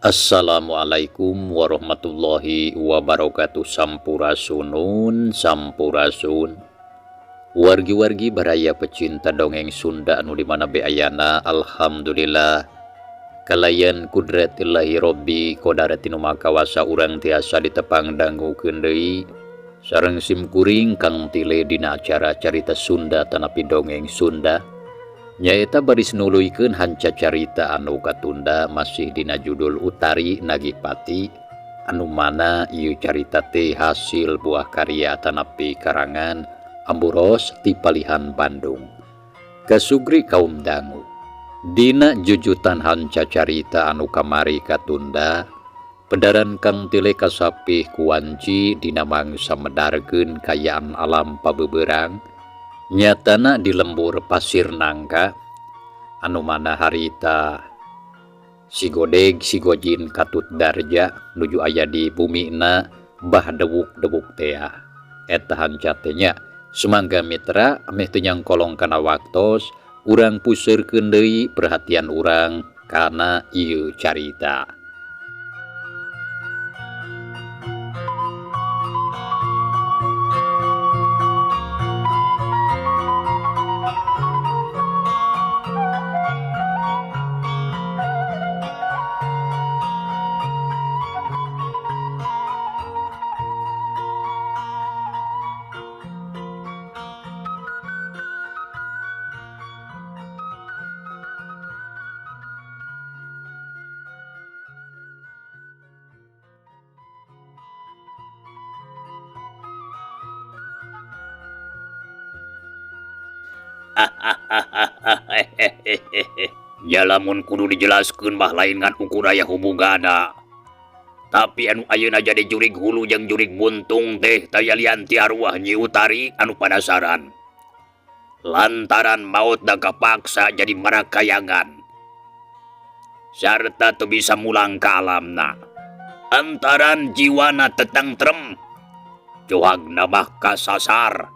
Assalamualaikum warahmatullahi wabarakatuh. Sampurasunun sampurasun wargi-wargi baraya pecinta dongeng Sunda anu di mana be ayana. Alhamdulillah, kalayan kudratillahi Robbi kodarati nu maha kawasa, urang tiasa ditepang dangukeun deui sareng simkuring Kang Tile dina acara Carita Sunda tanapi Dongeng Sunda, nyaeta baris nuluykeun hanca carita anu katunda, masih dina judul Utari Nagih Pati, anu mana ieu carita teh hasil buah karya tanapi karangan Amburos ti Palihan Bandung. Kasugri kaum dangu, dina jujutan hanca carita anu kamari katunda, pedaran Kang Tile kasapih kuwanci dina mangsa medarkeun kayaan alam pabeberang, nyatana di lembur Pasir Nangka, anu mana harita si Godeg, si Gojin, katut Darja nuju aya di bumina Bah Dewuk-dewuk tea. Eta hanca teh nya. Sumangga mitra, ameh teu nyangkolong kana waktos, urang puseurkeun deui perhatian urang kana ieu carita. Ya, lamun kudu dijelaskeun mah lain ngan ukur aya hubunganna. Tapi anu ayeuna jadi jurig hulu jeung jurig buntung teh taya lian ti arwah Nyi Utari anu panasaran. Lantaran maut da kapaksa jadi marakayangan. Sarta teu bisa mulang ka alamna. Antaran jiwana teu tentrem. Johagna mah kasasar.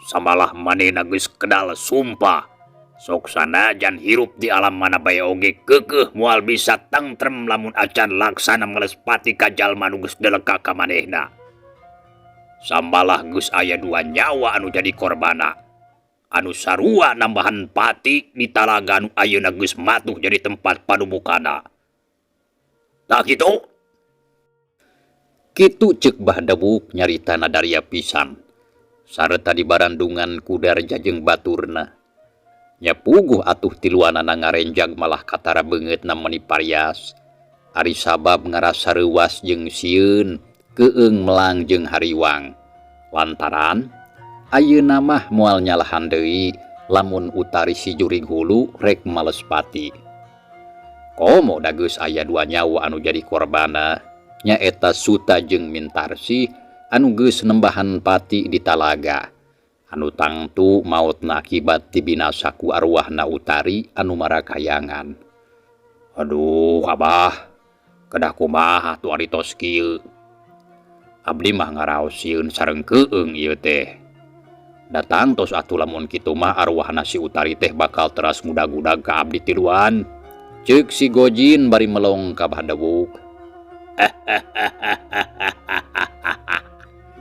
Samalah manehna geus kedal sumpah. Sok sanajan hirup di alam mana bae oge keukeuh moal bisa tentrem lamun acan laksana males pati ka jalma nu geus deleka ka manehna. Samalah geus aya dua nyawa anu jadi korbana. Anu sarua nambahan pati di talaga anu ayeuna geus matuh jadi tempat padubukana. Tah kitu. Kitu ceuk Bah Dewuk nyaritana daria pisan. Sarta dibarandungan ku Darja jeung baturna. Nya puguh atuh tiluanana ngarenjag, malah katara beungeutna meuni parias. Ari sabab ngarasa reuwas jeung sieun, keung melang jeung hariwang. Lantaran ayeuna mah moal nyalahan deui lamun Utari si jurig hulu rek males pati. Komo da geus aya dua nyawa anu jadi korbana, nyaeta Suta jeung Mintarsih anu geus nembahan pati di talaga. Anu tangtu maotna akibat dibinasa ku arwahna Utari anu marakayangan. Aduh, Abah, kedah kumaha atuh ari tos kieu? Abdi mah ngaraos sieun sareng keung ieu teh. Datang tos atuh lamun kitu mah arwahna si Utari teh bakal teras ngudag-udag ka abdi tiluan. Ceuk si Gojin bari melong ka Bah Dewuk.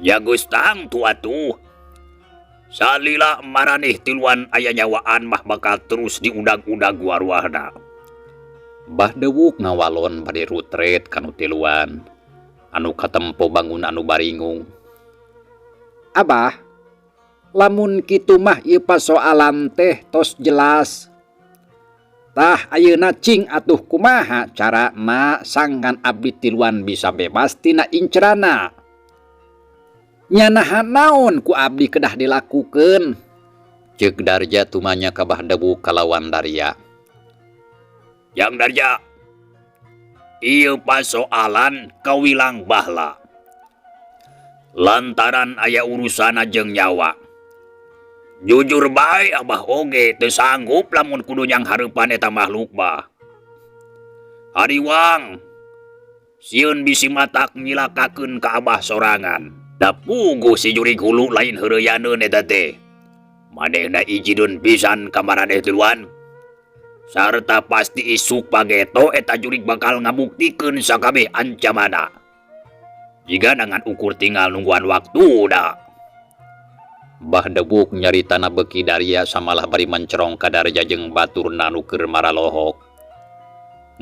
Ya geus tangtu atuh. Salila maraneh tiluan aya nyawaan mah bakal terus diudag-udag ku arwahna. Bah Dewuk ngawalon bari rutret kanu tiluan. Anu katempo bangun anu baringung. Abah, lamun kitu mah ieu pasoalan teh tos jelas. Tah ayeuna cing atuh kumaha carana sangkan abdi tiluan bisa bebas tina incerana. Nyanahan naon ku abdi kedah dilakukeun? Ceuk Darja tumanya ka Bah Dewuk kalawan Darya. Yang Darja, ieu pasoalan kawilang bahla. Lantaran aya urusana jeung nyawa. Jujur bae Abah oge teu sanggup lamun kudu nyanghareupan eta makhluk bah. Hariwang, sieun bisi matak nyilakakeun ka Abah sorangan. Da puguh si jurig hulu lain heureuyaneun eta teh. Manehna ijideun pisan ka maraneh tiluan. Sarta pasti isuk pageto eta jurig bakal ngabuktikeun sakabeh ancamana. Jigana ngan ukur tinggal nungguan waktu da. Bah Dewuk nyaritana beuki daria samalah bari mencerong ka Darja jeung baturna nu keur maralohok.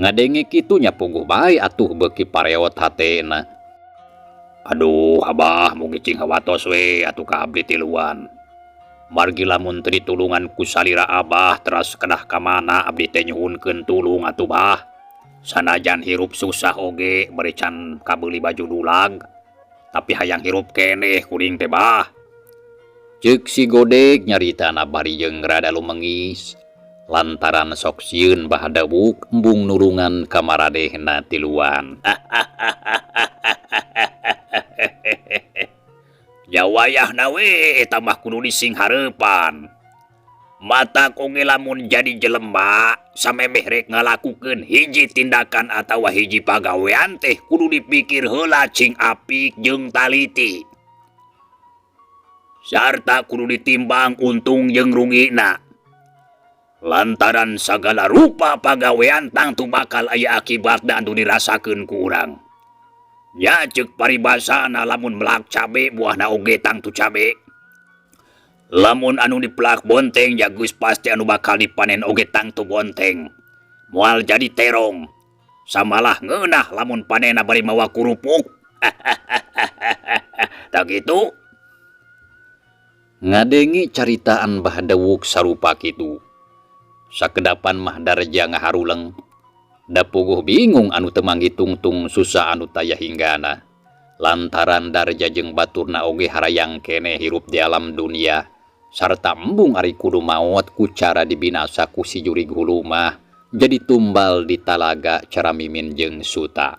Ngadenge kitu nya puguh bae atuh beuki pareot hatena. Aduh Abah mugi cing hawatos we atuh ka abdi tiluan. Margi lamun teu ditulungan ku salira Abah teras kedah ka mana abdi teh nyuhunkeun tulung atuh Bah. Sanajan hirup susah oge bari can kabeuli baju dulag, tapi hayang hirup keneh kuring teh Bah. Ceuk si Godeg nyaritana bari jeung rada lumengis lantaran sok sieun Bah Dewuk embung nulungan ka maradehna tiluan. Nya wayahna we eta mah kudu disinghareupan. Matak oge lamun jadi jelema samemeh rek ngalakukeun hiji tindakan atawa hiji pagawean teh kudu dipikir heula cing apik jeung taliti. Sarta kudu ditimbang untung jeung rugina. Lantaran sagala rupa pagawean tangtu bakal aya akibatna anu dirasakeun ku urang. Nya ceuk paribasana lamun melak cabe buahna oge tangtu cabe. Lamun anu dipelak bonteng ya geus pasti anu bakal dipanen oge tangtu bonteng. Moal jadi terong. Samalah ngeunah lamun panenna bari mawa kurupuk. Tah kitu. Ngadenge caritaan Bah Dewuk sarupa kitu. Sakedapan mah Darja ngaharuleng. Da puguh bingung anu teu manggi tungtung susah anu taya hinggana. Lantaran Darja jeung baturna oge harayang keneh hirup di alam dunia sarta embung ari kudu maot ku cara dibinasa ku si jurig hulu mah jadi tumbal di talaga cara mimin jeung suta.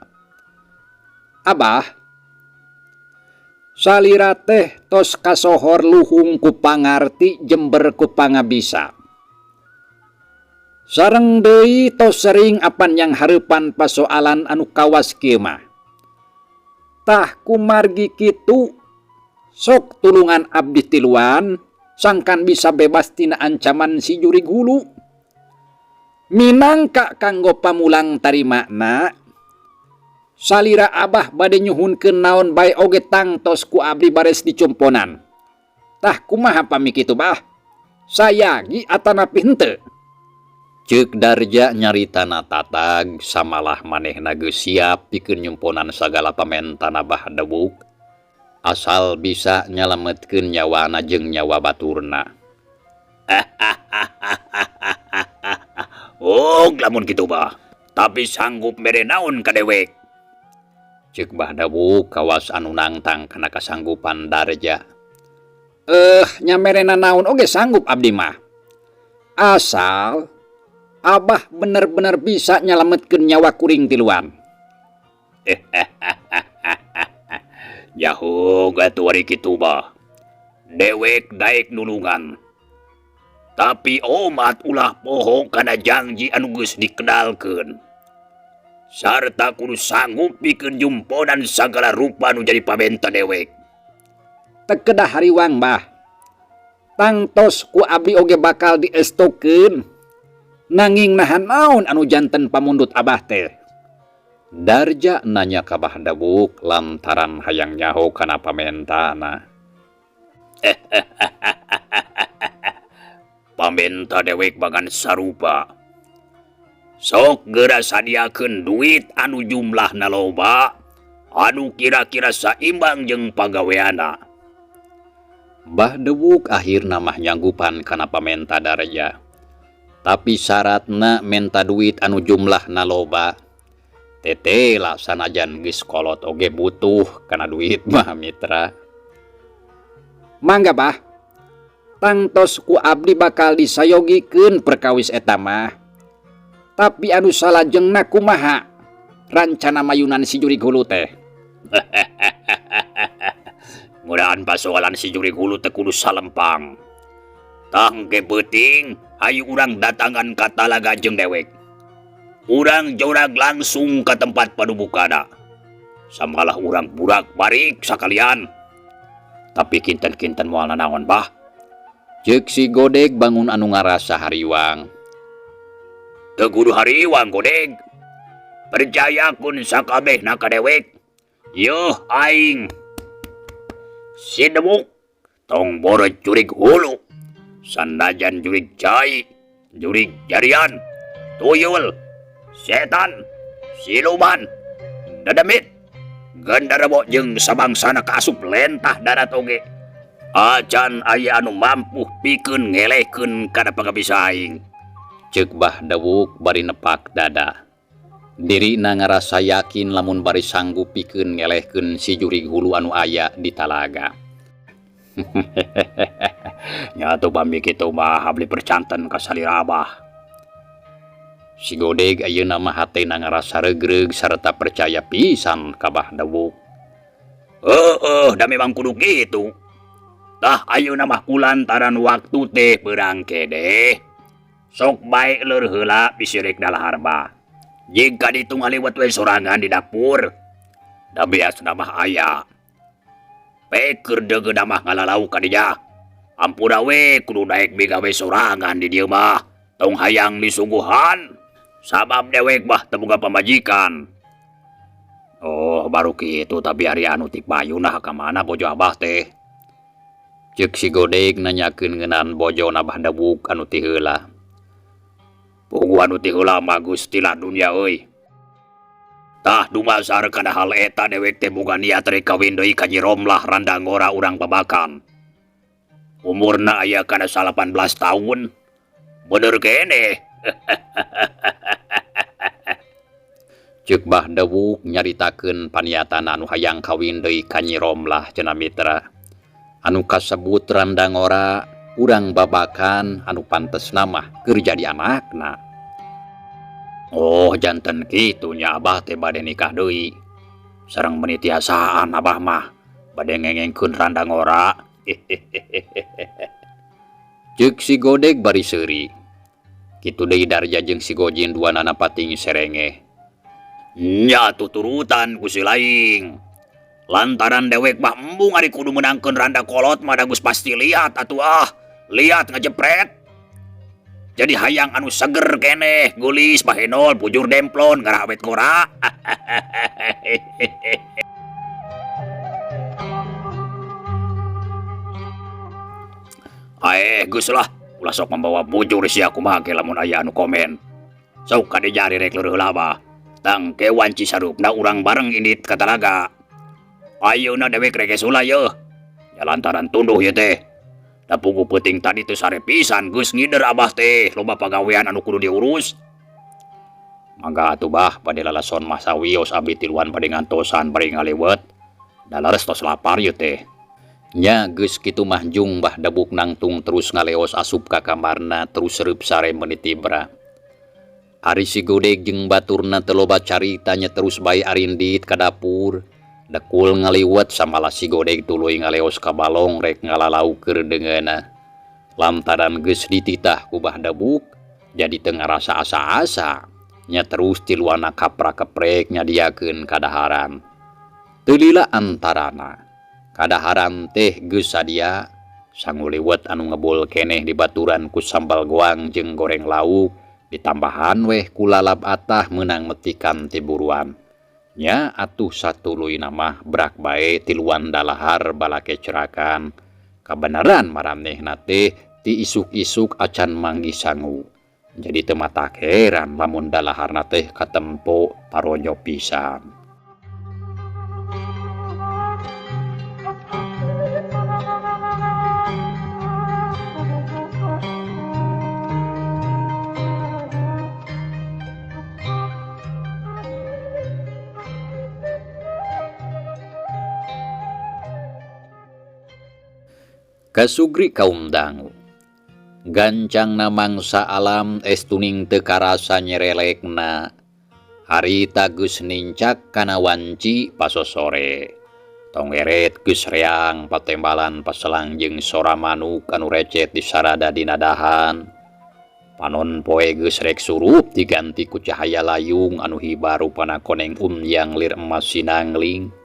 Abah, salira teh tos kasohor luhung ku pangarti jember ku pangabisa. Sareng deui tos sering apan yang hareupan pasoalan anu kawas kieu mah. Tah kumargi kitu sok tulungan abdi tiluan sangkan bisa bebas tina ancaman si jurig hulu. Minangka kanggo pamulang tarimana salira Abah bade nyuhunkeun naon bae oge tangtos ku abdi bares dicumponan. Tah kumaha pami kitu Bah? Sayagi atanapi henteu? Ceuk Darja nyaritana tatag samalah manehna geus siap pikeun nyumponan sagala pamentana Bah Dewuk asal bisa nyalametkeun nyawana jeung nyawa baturna. Oh, lamun kitu Bah, tapi sanggup mere naon ka dewek? Ceuk Bah Dewuk kawas anu nangtang kana kasanggupan Darja. Nya merena naon oge sanggup abdi mah. Asal Abah bener-bener bisa nyalametkeun nyawa kuring tiluan. Nyaho atuh ari kitu Bah. Dewek daek nulungan. Tapi omat ulah poho kana janji anu geus dikedalkeun. Sarta kudu sanggup pikeun jumponan sagala rupa nu jadi pamenta dewek. Teu kedah hariwang Bah. Tangtos ku abdi oge bakal diestokeun. Nanging nahan naon anu janten pamundut Abah teh? Darja nanya ka Bah Dewuk lantaran hayang nyaho kana pamentana. Pamenta dewek bagan sarupa. Sok geura sadiakeun duit anu jumlahna loba, anu kira-kira saimbang jeung pagaweana. Bah Dewuk akhirna mah nyanggupan kana pamenta Darja. Tapi syaratna menta duit anu jumlahna loba. Tetela sanajan geus kolot oge butuh kana duit mah mitra. Mangga Bah, tangtos ku abdi bakal disayogikeun perkawis eta mah. Tapi anu salajengna kumaha rancana mayunan si jurig hulu teh? Mudahan pasoalan si jurig hulu teh kudu salempang. Tah engke peuting hayu urang datangan ka talaga jeung dewek. Urang jorag langsung ka tempat padubukana. Samalah urang burak-barik sakalian. Tapi kinten-kinten moal nanaon Bah. Ceuk si Godeg bangun anu ngarasa hariwang. Teu kudu hariwang Godeg. Percayakeun sakabehna ka dewek. Yeuh aing si Dewuk tong boro jurig hulu. Sanajan jurig cai, jurig jarian, tuyul, setan, siluman, dedemit, genderuwo jeung sabangsana kaasup lentah darat oge. Acan aya anu mampu pikeun ngelehkeun kana pangabisa aing. Ceuk Bah Dewuk bari nepak dada. Dirina ngarasa yakin lamun bari sanggup pikeun ngelehkeun si jurig hulu anu aya di talaga. Nya atuh pami kitu mah abdi percanten ka salira Abah. Si Godeg ayeuna mah hatena ngarasa reugreug sarta percaya pisan ka Bah Dewuk. Heueuh, da memang kudu kitu. Tah ayeuna mah kulantaran waktu teh beurang kedeh. Sok bae leur heula bisi rek dalahar mah. Jig ka ditu ngaliwet we sorangan di dapur. Da biasana mah aya. Pek keur deugeuda mah ngalalau ka dinya. Ampura we kudu daek migawe sorangan di dieu mah. Tong hayang disuguhan. Sabab dewek mah teu boga pamajikan. Oh, baru kitu tapi ari anu ti payunah ka mana bojo Abah teh? Ceuk si Godeg nanyakeun ngeunaan bojona Bah Dewuk anu ti heula. Puguh anu ti heula mah geus tila dunya euy. Tah dumasar kana hal eta dewek teh boga niat rek kawin deui ka Nyi Romlah randa ngora urang Babakan. Umurna aya kana 18 taun. Bener keneh. Ceuk Bah Dewuk nyaritakeun paniatana anu hayang kawin deui ka Nyi Romlah cenah mitra. Anu kasebut randa ngora urang Babakan anu pantesna mah keur jadi anakna. Oh, janten kitu nya Abah teh bade nikah deui. Sareng meuni tiasaan Abah mah bade ngengengkeun randa ngora. Ceuk si Godeg bari seuri. Kitu deui Darja jeung si Gojin duanana pating serengeh. Nya tuturutan ku si laing. Lantaran dewek mah embung ari kudu meunangkeun randa kolot mah da geus pasti liat atuh ah. Liat ngajepret. Jadi hayang anu seger keneh, geulis, bahenol, bujur demplon, ngarah awet ngora. Aeh, geus lah, ulah sok mambawa bujur sia kumaha ge lamun aya anu komen. Sok kade jari rek leureun heula mah. Tangke wanci sarupna urang bareng indit ka talaga. Ayeuna dewek rek geus heula yeuh. Ya lantaran tunduh ieu teh. Da puguh peuting tadi teu sare pisan geus ngider Abah teh loba pagawean anu kudu diurus. Mangga atuh Bah bade lalason mah sawios abdi tiluan bade ngantosan bari ngaliwet. Da leres tos lapar ieu teh. Nya geus kitu mah jung Bah Debuk nangtung terus ngaleos asup ka kamarna terus reup sare meuni tibra. Ari si Godeg jeung baturna teu loba carita nya terus bae arindit ka dapur. Dekul ngaliwet samalah si Godeg tuluy ngaleos ka balong rek ngalalau keur deungeunna. Lantaran geus dititah ku Bah Debuk jadi teu ngarasa asa-asa. Nya terus tiluanna kapra-keprek nyadiakeun kadaharan. Teu lila antarana. Kadaharan teh geus sadia sangu liwet anu ngebul keneh dibaturan ku sambal goang jeung goreng lauk ditambahan weh ku lalap atah meunang metikan ti buruan. Nya atuh satuluyna mah brak bae tiluan dalahar balake cerakan. Kabeneran maranehna teh ti isuk-isuk acan manggih sangu. Jadi teu matak heran lamun dalaharna teh katempo paronyo pisan. Kasugri kaum dangu. Gancangna mangsa alam estuning teu karasa nyerelekna. Harita geus nincak kana wanci pasosore. Tongeret geus reang patembalan paselang jeung sora manuk anu recet disarada dina dahan. Panon poe geus rek surup diganti ku cahaya layung anu hibar rupana koneng umyang lir emas sinangling.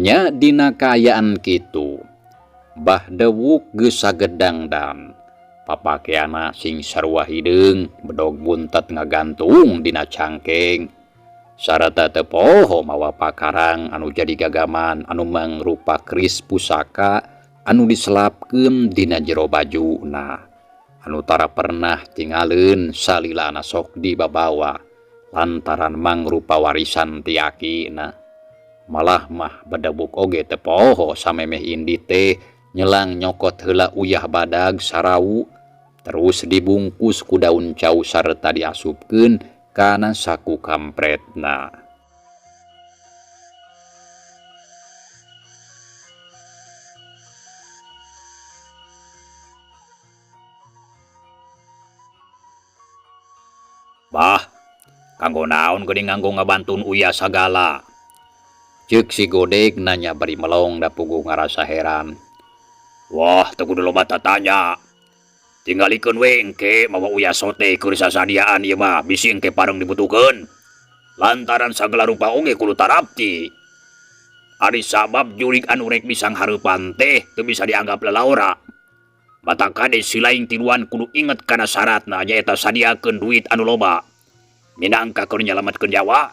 Nya dina kaayaan kitu. Bah Dewuk geus sagedangdan. Papakeanna sing sarua hideung, bedog buntet ngagantung dina cangkeng. Sarata teu poho mawa pakarang anu jadi gagaman anu mangrupa keris pusaka anu diselapkeun dina jero bajuna. Anu tara pernah tingaleun salilana sok dibabawa lantaran mangrupa warisan ti akina. Malah mah bedebuk oge teu poho samemeh indit teh nyelang nyokot heula uyah badag sarawu terus dibungkus ku daun cau sarta diasupkeun kana saku kampretna. Bah, kanggo naon geuning nganggo ngabantun uyah sagala? Ceuk si Godeg nanya bari melong da puguh ngarasa heran. Wah, teu kudu loba tatanya. Tinggalikeun we engke mawa uyah sote keur sasadiaan ieu mah bisi engke pareng dibutuhkeun. Lantaran sagala rupa oge kudu tarapti. Ari sabab jurig anu rek disanghareupan teh teu bisa dianggap lalaora. Matak kade silaing tiluan kudu inget kana syaratna nyaeta sadiakeun duit anu loba. Minangka keur nyalametkeun nyawa.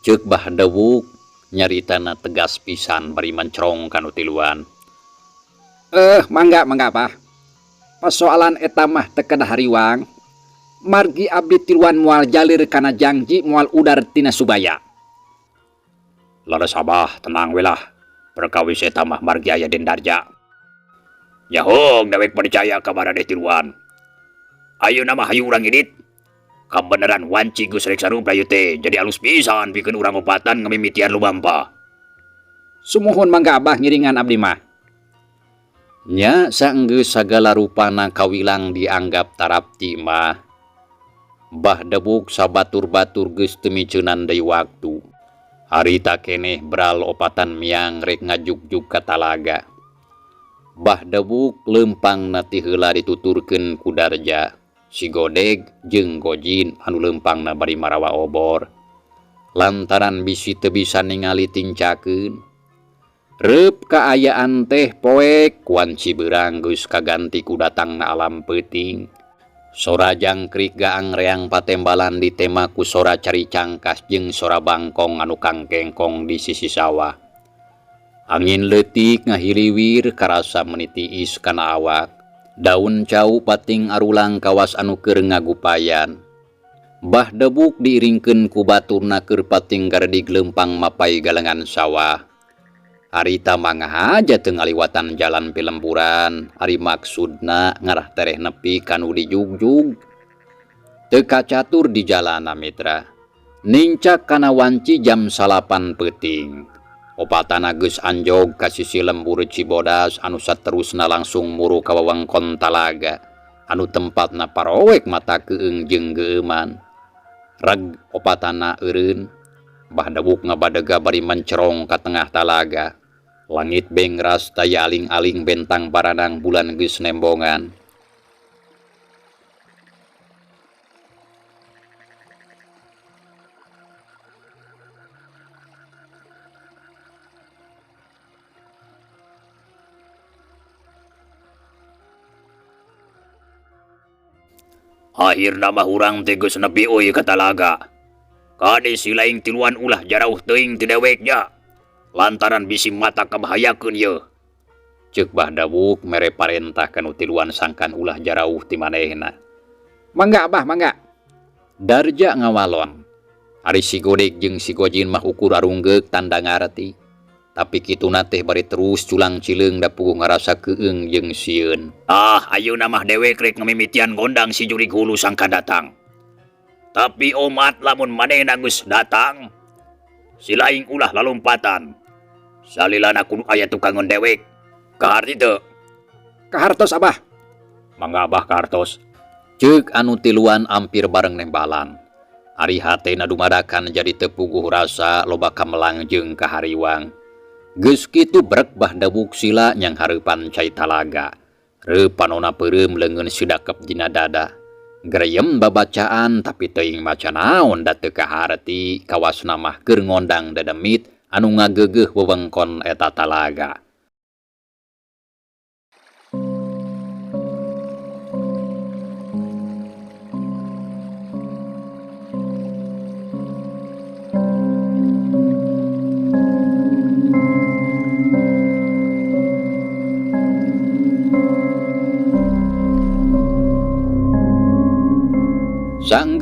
Ceuk Bah Dewuk nyaritana tegas pisan bari mencrong kanu tiluan. Mangga mangga Bah. Persoalan eta mah teu kedah hariwang. Margi abdi tiluan moal jalir kana jangji moal udar tina subaya. Leres Abah tenang we lah. Perkawis eta mah margi aya Den Darja. Nyahoong dewek percaya ka baradeh tiluan. Ayeuna mah hayu urang indit. Kabeneran wanci geus rek sarupra ieu teh jadi alus pisan pikeun urang opatan ngamimitian lumampah. Sumuhun mangga Abah ngiringan abdi mah. Nya saenggeus sagala rupana kawilang dianggap tarapti mah. Bah Debuk sabatur-batur geus teu miceunan deui waktu. Harita keneh bral opatan miang rek ngajugjug ka talaga. Bah Debuk leumpangna ti heula dituturkeun ku Darja, si Godeg jeung Gojin anu leumpangna bari marawa obor. Lantaran bisi teu bisa ningali tincakeun. Reup kaayaan teh poek wanci beurang geus kaganti ku datangna alam peuting. Sora jangkrik gaang reang patembalan ditema ku sora cari cangkas jeung sora bangkong anu kangkengkong di sisi sawah. Angin leutik ngahiliwir karasa menitiis kana awak. Daun cau pating arulang kawas anu keur ngagupayan. Bah Debuk diiringkeun ku baturna keur pating garedig leumpang mapai galengan sawah. Harita mangahaja teu ngaliwatan jalan pilemburan, ari maksudna ngarah tereh nepi kanu dijugjug. Teu kacatur di jalana mitra. Nincak kana wanci jam 9 peuting. Opatana geus anjog ka sisi lembur Cibodas anu saterusna langsung muru ka wewengkon Talaga anu tempatna parowek mata keung jeung geueuman. Reg opatana eureun, Bah Debuk ngabadega bari mencerong ka tengah talaga. Langit bengras taya aling-aling bentang baranang bulan geus nembongan. Akhirna mah urang teh geus nepi euy ka talaga. Kade silaing tiluan ulah jarauh teuing ti dewek nya. Lantaran bisi mata kabahayakeun yeuh. Ceuk Bah Dawuk mere parentah kanu tiluan sangkan ulah jarauh ti manehna. Mangga Abah, mangga. Darja ngawalon. Ari si Godeg jeung si Gojin mah ukur arunggeuk tanda ngarti. Tapi kituna teh bari terus culang cileung da puguh ngarasa keung jeung sieun. Ah, ayeuna mah dewek rek ngamimitian gondang si jurig hulu sangka datang. Tapi omat lamun manehna geus datang, silaing ulah lalompatan. Salilana kudu aya tukangeun dewek. Kaharti teu? Kahartos Abah. Mangga Abah kahartos. Ceuk anu tiluan ampir bareng nembalan. Ari hatena dumadakan jadi teu puguh rasa loba kamelang jeung kahariwang. Geus kitu brek Bah Dawuk sila nyang hareupan cai talaga. Reup panona peureum leungeun sidakep dina dada. Greyem babacaan tapi teuing maca naon da teu kaharti kawasna mah keur ngondang dedemit anu ngageugeuh wewengkon eta talaga.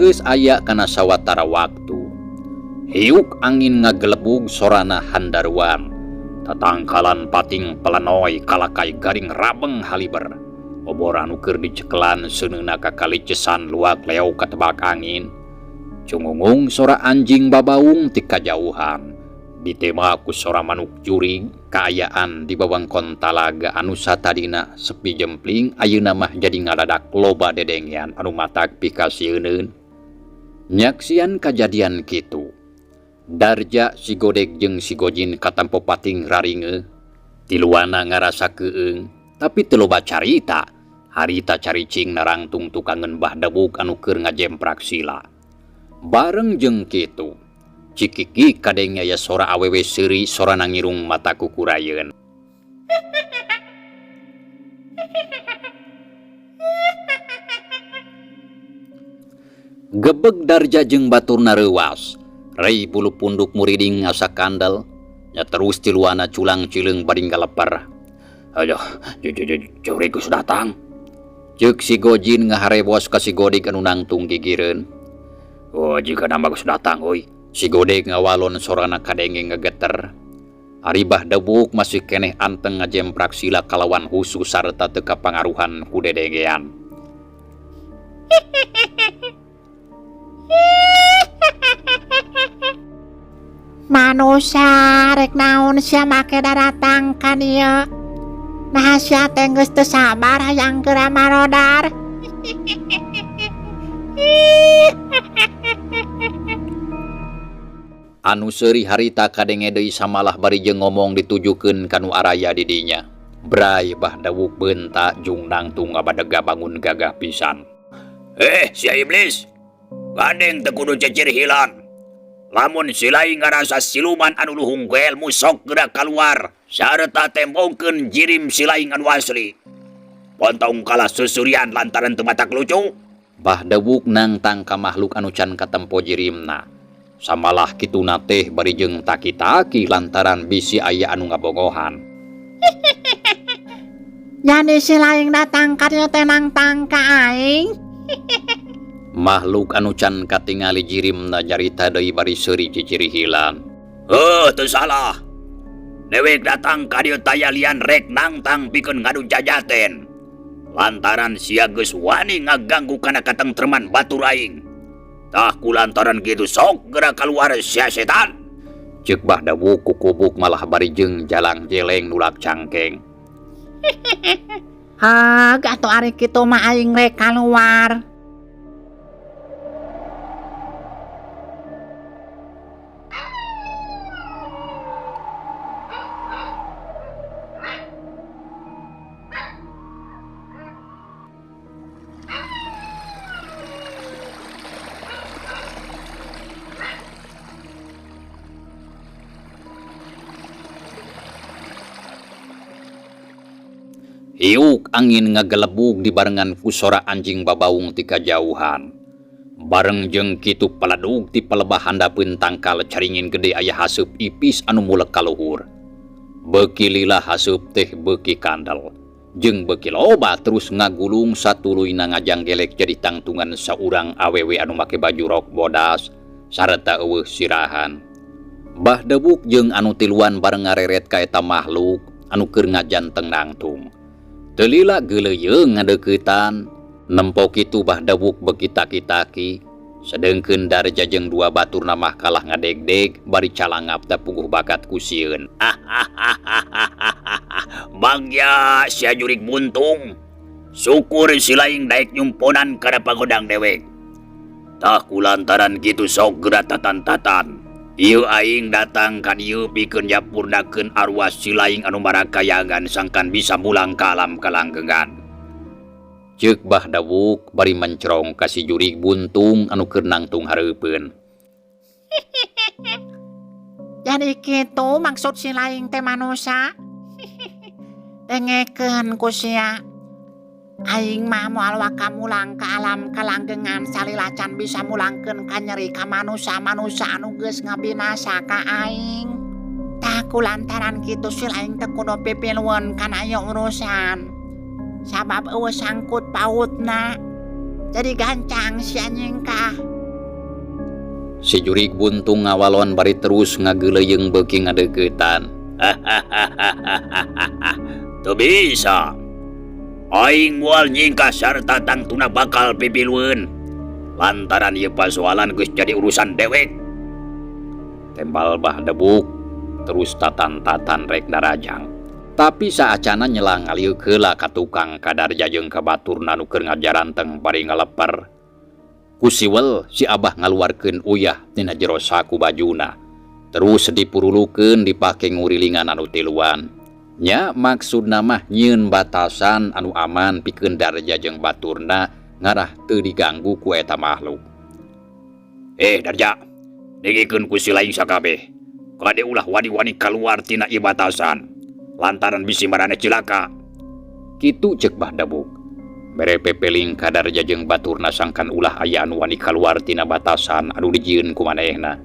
Sanggeus aya kana sawatara waktu. Hiuk angin ngagelebug sorana handaruan. Tatangkalan pating pelenoy kalakai garing rabeng haliber. Obor anu keur dicekelan seuneuna kakalicesan luak leok katebak angin. Cungungung sora anjing babaung ti kajauhan. Ditema ku sora manuk jurig kaayaan di wewengkon talaga anu satadina sepi jempling ayeuna mah jadi ngadadak loba dedengean anu matak pikasieuneun. Nyaksian kajadian kitu. Darja si Godeg jeung si Gojin katampo pating raringe. Tiluana ngarasa keung, tapi teu loba carita. Harita caricing narangtung tukangeun Bah Dawuk anu keur ngajemprak sila. Bareng jeung kitu, cikiki kadenge aya sora awewe seuri sorana ngirung mata kukurayeun. Gebeg Darja jeung baturna reuwas. Rei bulu punduk muriding ngasa kandel, nya terus tiluana culang cileung bari ngaleper. Aduh, jurig geus datang. Ceuk si Gojin ngaharebos ka si Godeg anu nangtung gigireun. Oh, jika nama geus datang euy. Si Godeg ngawalon sorana kadenge ngegeter. Ari Bah Dewuk masih keneh anteng ngajemprak sila kalawan husu sarta teu kapangaruhan ku dedengean. Manusia rek naon sia make daratang ka dieu? Naha sia teh geus teu sabar hayang geura marodar. Anu seuri harita kadenge deui samalah bari jeung ngomong ditujukeun ka nu araya di dinya. Bray Bah Dawuk beunta jung nangtung ngabadega bangun gagah pisan. Sia iblis. Gandeng teu kudu cecir hilan. Lamun silai ngarasa siluman anu luhung ku ilmu sok geura kaluar sarta tembongkeun jirim silaing anu asli. Pontong kalah susurian lantaran teu matak lucu. Bah Dawuk nangtang ka makhluk anu can katempo jirimna. Samalah kituna teh bari jeung taki-taki lantaran bisi aya anu ngabongohan. Jadi silaing datang ka dieu teh nangtang ka aing. Makhluk anu can katingali jirimna nyarita deui bari seuri cicirihilan. Heuh, teu salah. Dewek datang ka dieu taya lian rek nangtang pikeun ngadu jajaten. Lantaran sia geus wani ngaganggu kana katengtreman batur aing. Tah ku lantaran kitu sok geura kaluar sia setan. Ceuk Bah Dawuk kukubuk malah bari jeung jalang jeleng nulak cangkeng. Hag atuh ari kitu mah aing rek kaluar. Hiuk angin ngagelebug dibarengan ku sora anjing babaung ti kajauhan. Bareng jeung kitu paladug ti palebah handapeun tangkal caringin gede aya haseup ipis anu mulek ka luhur. Beuki lila haseup teh beuki kandel. Jeung beuki loba terus ngagulung satuluyna ngajanggelek jadi tangtungan saurang awewe anu make baju rok bodas sarta eueuh sirahan. Bah Dewuk jeung anu tiluan bareng ngareret ka eta makhluk anu keur ngajanteng nangtung. Teu lila geuleuyeung ngadeuketan, nempo kitu Bah Dawuk beuki taki-taki, sedengkeun Darja jeung dua baturna mah kalah ngadegdeg bari calangap da puguh bakat ku sieun. Bagya sia jurig buntung. Syukur silaing daek nyumponan kana pagodang dewek. Tah kulantaran kitu sok geura tatan-tatan. Ieu aing datang ka dieu pikeun nyapurnakeun arwah silaing anu marakayangan sangkan bisa mulang ka alam kalanggengan. Ceuk Bah Dawuk bari mencrong ka si jurig buntung anu keur nangtung hareupeun. Jadi kitu maksud silaing teh manusa? Dengekeun ku sia. Aing mah moal waka mulang ka alam kalanggengan salila can bisa mulangkeun ka nyeri ka manusa-manusa anu geus ngabinasa ka aing. Tah kulantaran kitu silaing teu kudu pipilueun kana ieu urusan. Sabab eueuh sangkut pautna. Jadi gancang si anjing kah. Si jurig buntung ngawalon bari terus ngageuleuyeung beuki ngadeuketan. Teu bisa. Aing moal nyingkah sarta tangtuna bakal pipilueun. Lantaran ieu pasoalan geus jadi urusan dewek. Tembal Bah Debuk terus tatan-tatan rek darajang. Tapi saacana nyelang ngaliuk heula ka tukang ka Darja jeung ka baturna nu keur ngajaranteng bari ngaleper. Ku siwel si Abah ngaluarkeun uyah tina jero saku bajuna. Terus dipurulukeun dipake ngurilingan anu tiluan. Nya maksudna mah nyieun batasan anu aman pikeun Darja jeung baturna ngarah teu diganggu ku eta makhluk. Darja, dengikeun ku si laing sakabeh. Kade ulah wani-wani kaluar tina ieu batasan. Lantaran bisi maraneh cilaka. Kitu ceuk Bah Debuk. Bere pepeling ka Darja jeung baturna sangkan ulah aya anu wani kaluar tina batasan anu dijieun ku manehna.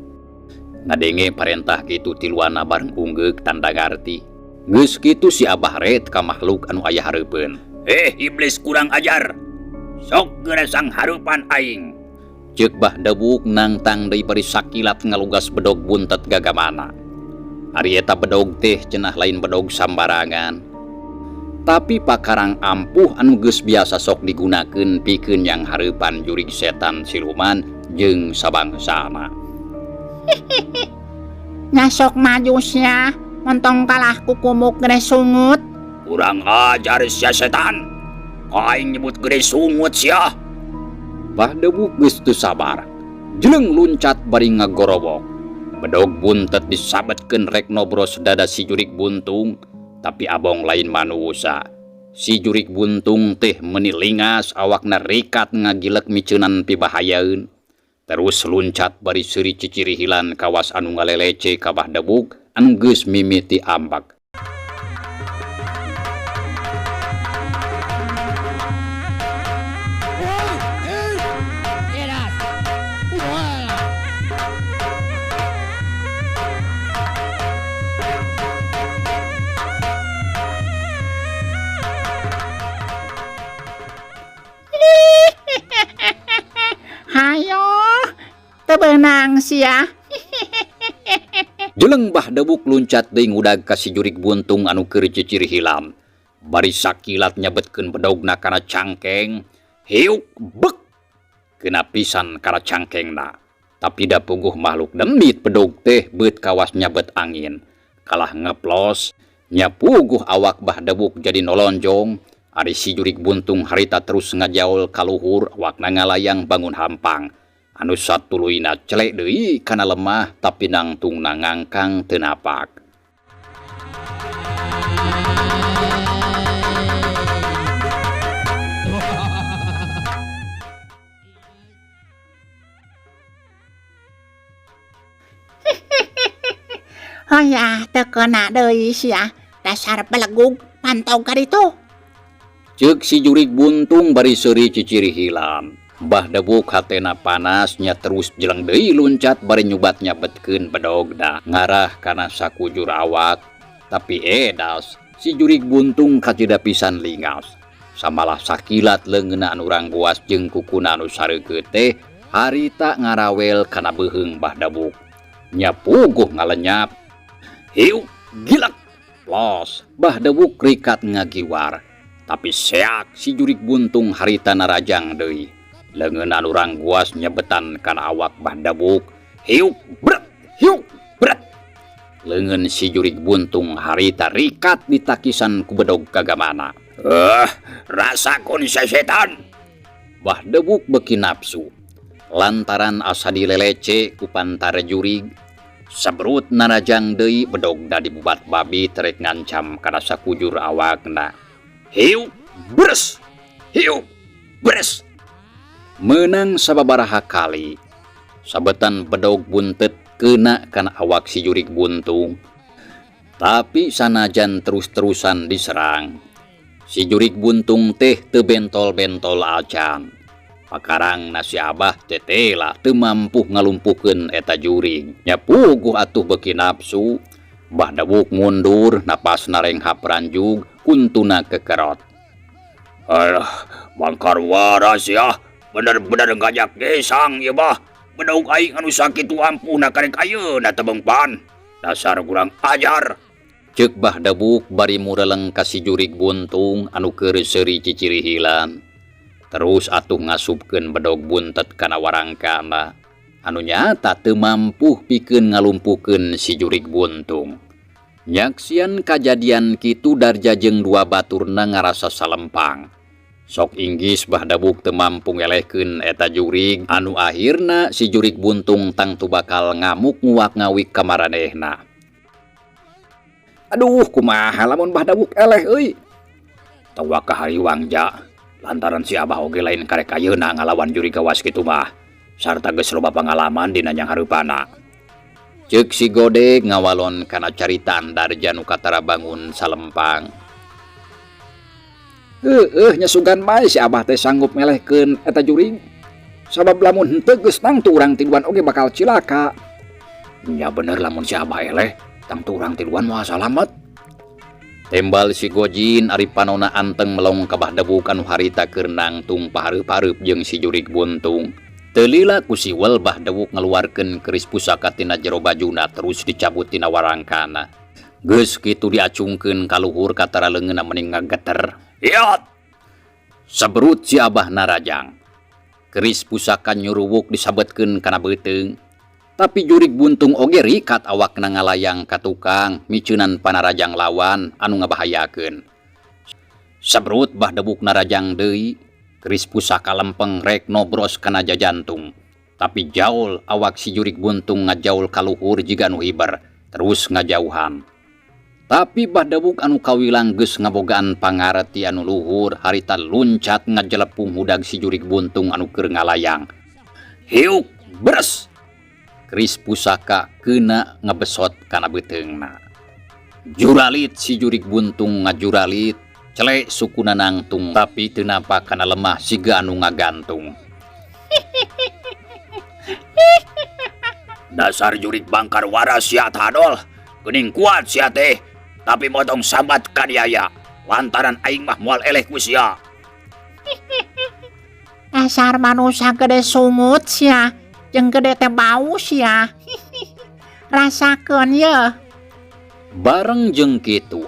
Ngadenge parentah kitu tiluana bareng unggeuk tanda ngarti. Geus kitu si Abah ret ka makhluk anu aya hareupeun. Iblis kurang ajar. Sok geura sanghareupan aing. Ceuk Bah Debuk nangtang deui bari sakilat ngalugas bedog buntet gagamana. Ari eta bedog teh cenah lain bedog sambarangan. Tapi pakarang ampuh anu geus biasa sok digunakeun pikeun yang hareupan jurig setan siluman jeung sabangsana. Nya sok maju sia, montong kalah ku kumuk gede sungut. Kurang ajar sia setan. Aing nyebut gede sungut sia. Bah Debuk geus teu sabar. Jeleng luncat bari ngagorowok. Bedog buntet disabetkeun rek nobros dada si jurig buntung, tapi abong lain manusa. Si jurig buntung teh meuni lingas awakna rikat ngagilek miceunan pibahayaeun. Terus luncat bari seuri cicirihilan kawas anu ngalelece ka Bah Debuk anu geus mimiti ambak. Hayo, teu beunang sia. Jeleng Bah Debuk luncat deui ngudag ka si jurig buntung anu keur cicirihilan. Bari sakilat nyabetkeun bedogna kana cangkeng, hiuk bek kena pisan kana cangkengna. Tapi da puguh makhluk demit bedog teh beut kawas nyabet angin. Kalah ngeplos, nya puguh awak Bah Debuk jadi nolonjong. Ari si jurig buntung harita terus ngajaul kaluhur, awakna ngalayang bangun hampang. Anu satuluyna celek deui kana lemah tapi nangtungna ngangkang teu napak. Hoyah teu kena deui sia, dasar belegug pantau ka ditu. Ceuk si jurig buntung bari seuri cicirihilan. Bah Debuk hatena panas nya terus jeleng deui luncat bari nyubat nyabetkeun bedogna ngarah kana sakujur awak. Tapi edas si jurig buntung kacida pisan lingas. Samalah sakilat leungeunna anu rangguas jeung kukuna anu sareukeut teh harita ngarawel kana beuheung Bah Debuk. Nya puguh ngalenyap. Hiuk gilek los Bah Debuk rikat ngagiwar. Tapi seak si jurig buntung harita narajang deui. Leungeun anu rangguas nyebetan kana awak Bah Debuk. Hiuk bret, hiuk bret. Leungeun si jurig buntung harita rikat ditakisan ku bedog kagamana. Rasakeun sesetan. Bah Debuk beuki nafsu. Lantaran asa dilelece ku pantara jurig. Sabrut narajang deui bedogna dibubat babi terek ngancam kana sakujur awakna. Hiuk beres, hiuk beres. Menang sababaraha kali. Sabetan bedog buntet kena kana awak si jurig buntung. Tapi sanajan terus-terusan diserang, si jurig buntung teh teu bentol-bentol acan. Pakarang nasi abah tetela teu mampu ngalumpuhkeun eta jurig. Nya puguh atuh beuki nafsu. Bah Debuk mundur, napas narenghap ranjug, kuntuna kekerot. Alah, bangkar waras ya, bener-bener ngajak gesang ya bah. Bedog aing anu sakitu ampuhna karek ayeuna teu beungpan. Dasar kurang ajar. Ceuk Bah Debuk bari mureleng ka si jurig buntung anu keur seuri cicirihilan. Terus atuh ngasupkeun bedog buntet kana warangkana anu nyata teu mampuh pikeun ngalumpuhkeun si jurig buntung. Nyaksian kajadian kitu Darja jeung dua baturna ngarasa salempang. Sok inggis Bah Debuk teu mampu ngelehkeun eta jurig anu akhirna si jurig buntung tangtu bakal ngamuk nguak-ngawik ka maranehna. Aduh, kumaha lamun Bah Debuk eleh euy. Teu waka hariwang ja, lantaran si Abah oge lain karek ayeuna ngalawan jurig gawas kitu mah. Sarta geus loba pangalaman dina nyanghareupana. Ceuk si Godeg ngawalon kana caritaan Darja nu katara bangun salempang. Heueuh nya sugan bae si Abah teh sanggup ngelehkeun eta jurig. Sabab lamun henteu geus tangtu urang tiluan oge bakal cilaka. Nya bener lamun si Abah eleh, tangtu urang tiluan moal salamet. Tembal si Gojin ari panona anteng melong ka Bah Debuk anu harita keur nangtung pahareup-hareup jeung si jurig buntung. Teu lila ku siwel Bah Debuk ngaluarkeun keris pusaka tina jero bajuna terus dicabut tina warangkana. Geus kitu diacungkeun ka luhur katara leungeunna mending ngageter. Iot! Saberut si Abah narajang. Keris pusaka nyuruwuk disabetkeun kana beuteung. Tapi jurig buntung oge rikat awakna ngalayang ka tukang miceunan panarajang lawan anu ngabahayakeun. Saberut Bah Debuk narajang deui, keris pusaka lempeng rek nobros kana jajantung. Tapi jaul awak si jurig buntung ngajaul ka luhur jiga nu hiber, terus ngajauhan. Tapi Bah Debuk anu kawilang geus ngabogaan pangarti anu luhur harita luncat ngajelepung hudag si jurig buntung anu keur ngalayang. Hiuk beres. Keris pusaka keuna ngebesot kana beuteungna. Juralit si jurig buntung ngajuralit, celek sukuna nangtung tapi teu napa kana lemah siga anu ngagantung. Dasar jurig bangkar waras sia tadol, geuning kuat sia teh. Tapi motong sambat kaniaya lantaran aing mah moal eleh ku sia. Dasar manusia gede sungut sia, jeung gede teh bau sia. Rasakeun ye. Bareng jeung kitu,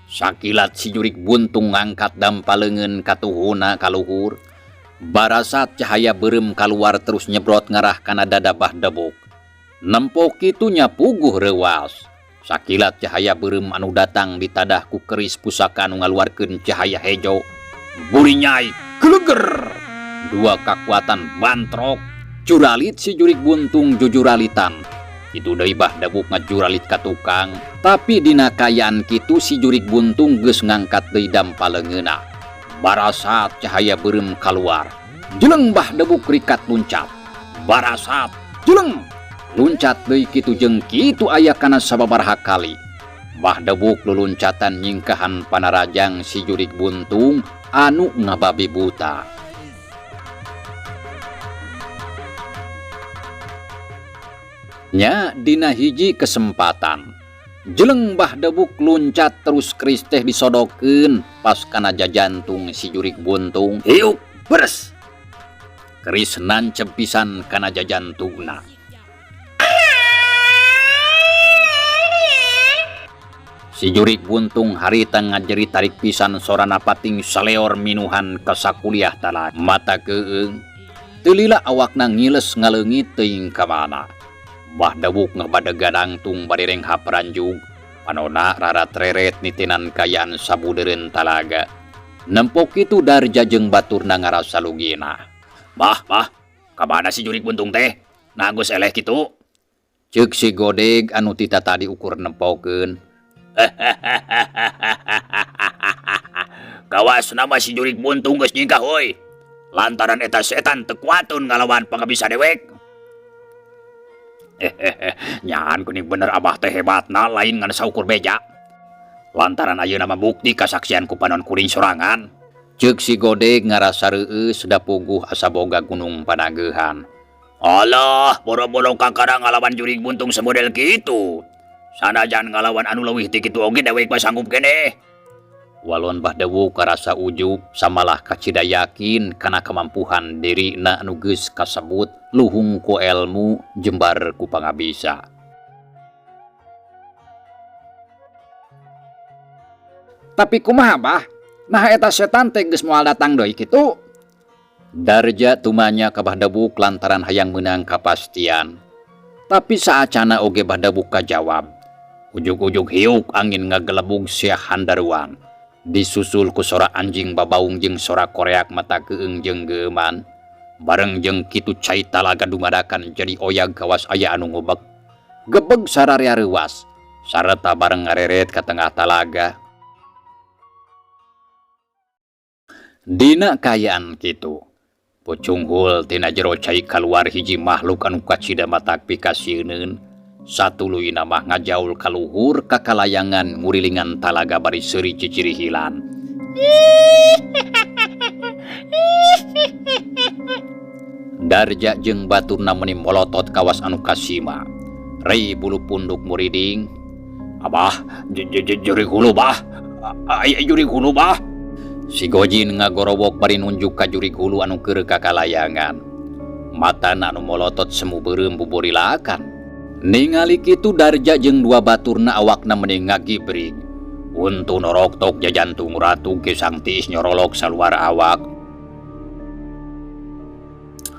sakilat si jurig buntung ngangkat dampa leungeun katuhuna ka luhur. Barasat cahaya beureum kaluar terus nyebrot ngarah kana dada Bah Debuk. Nempo kitu nya puguh reuas. Sakilat cahaya beureum anu datang ditadah ku keris pusaka anu ngaluarkeun cahaya hejo. Burinyai geleger. Dua kakuatan bantrok. Juralit si jurig buntung jujuralitan. Kitu deui Bah Debuk ngajuralit ka tukang. Tapi dina kaayaan kitu si jurig buntung geus ngangkat deui dampa leungeunna. Barasat cahaya beureum kaluar. Jeleng Bah Debuk rikat luncat. Barasat jeleng. Luncat deui kitu jeung kitu aya kana sababaraha kali. Bah Debuk luluncatan nyingkahan panarajang si jurig buntung anu ngababi buta. Nya dina hiji kesempatan. Jeleng Bah Debuk luncat terus keris teh disodokeun pas kana jajantung si jurig buntung. Hiuk beres. Keris nancep pisan kana jajantungna. Si jurig buntung harita ngajeri tarik pisan sorana pating saleor minuhan kasakuliah tala mata keung. Teu lila awakna ngiles ngaleungit teuing ka mana. Bah Debuk ngabadegan angtung bari renghap ranjug. Panona rarat-reret nitinan kayaan sabudeureun talaga. Nempo kitu Darja jeung baturna ngarasa lugina. Bah, bah, ka mana si jurig buntung teh? Nah geus eleh kitu. Ceuk si Godeg anu tita tadi ukur nempokeun. Kawas nama si jurig buntung geus nyingkah euy. Lantaran eta setan teu kuatun ngalawan pangabisa dewek. Nyaan kuning bener abah teh hebatna lain ngan saukur beja. Lantaran ayeuna mah bukti kasaksian ku panon kuring sorangan. Ceuk si Godeg ngarasa reueus da puguh asa boga gunung panageuhan. Alah, boro-boro kakara ngalawan jurig buntung semodel kitu. Sanajan ngalawan anu leuwih ti kitu oge dewek mah sanggup keneh. Walon Bah Dewuk karasa ujub samalah kacida yakin kana kamampuhan dirina anu geus kasebut luhung ku elmu jembar ku pangabisa. Tapi kumaha Bah? Nah eta setan teh geus moal datang deui kitu. Darja tumanya ka Bah Dewuk lantaran hayang meunang kapastian. Tapi saacana oge Bah Dewuk kajawab. Ujug-ujug hiuk angin ngagelebug Syekh Handaruan. Disusul ku sora anjing babaung jeung sora koreak mata keung jeung geuman. Bareng jeung kitu cai talaga dumadakan jadi oyag kawas aya anu ngubek. Gebeg sararea reuwas sareta bareng ngareret ka tengah talaga. Dina kaayaan kitu, pucunghul tina jero cai kaluar hiji makhluk anu kacida matak pikasieuneun. Satuluyna mah ngajaul kaluhur ka kalayangan ngurilingan talaga bari seuri cicirihilan. Darja jeung baturna meuni molotot kawas anu kasima. Rei bulu punduk muriding. Abah, jurig hulu bah. Aya jurig hulu bah. Si Gojin ngagorowok bari nunjuk ka jurig hulu anu keur ka kalayangan. Matana anu molotot semu beureum buburilakan. Ningali kitu Darja jeung dua baturna awakna meni ngagibrig. Untu noroktok jajantung ratu gesang tiis nyorolok saluar awak.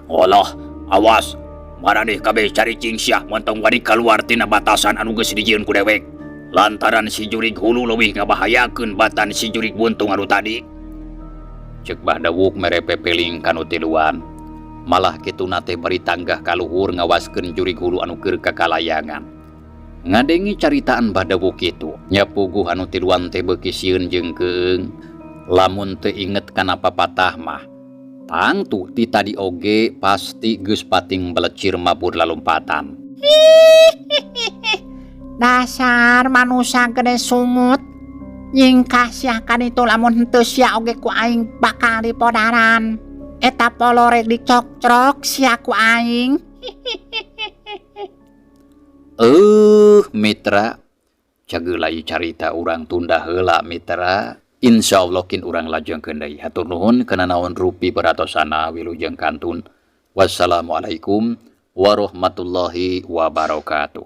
Allah, awas, maraneh kabeh caricing sia montong wani kaluar tina batasan anu geus dijieun ku dewek. Lantaran si jurig hulu leuwih ngabahayakeun batan si jurig buntung anu tadi. Ceuk Bah Dawuk mere pepeling kanu tiluan. Malah kituna teh bari tanggah kaluhur ngawaskeun jurig hulu anu keur kakalayangan. Ngadengi caritaan Bah Dawuk kitu, nya puguh anu tiluan teh beuki sieun jeung keung. Lamun teu inget kana papatah mah, tangtu ti tadi oge pasti geus pating belecir mabur lalumpatan. Dasar manusa gede sungut. Nyingkah sia kanitu lamun henteu sia oge ku aing bakal dipodaran. Eta polorek dicokcrok sia ku aing. Mitra, cageulai carita urang tunda heula mitra. Insyaallah kin urang lajengkeun deui. Hatur nuhun kana naon rupi peratosana wilujeng kantun. Wassalamualaikum warahmatullahi wabarakatuh.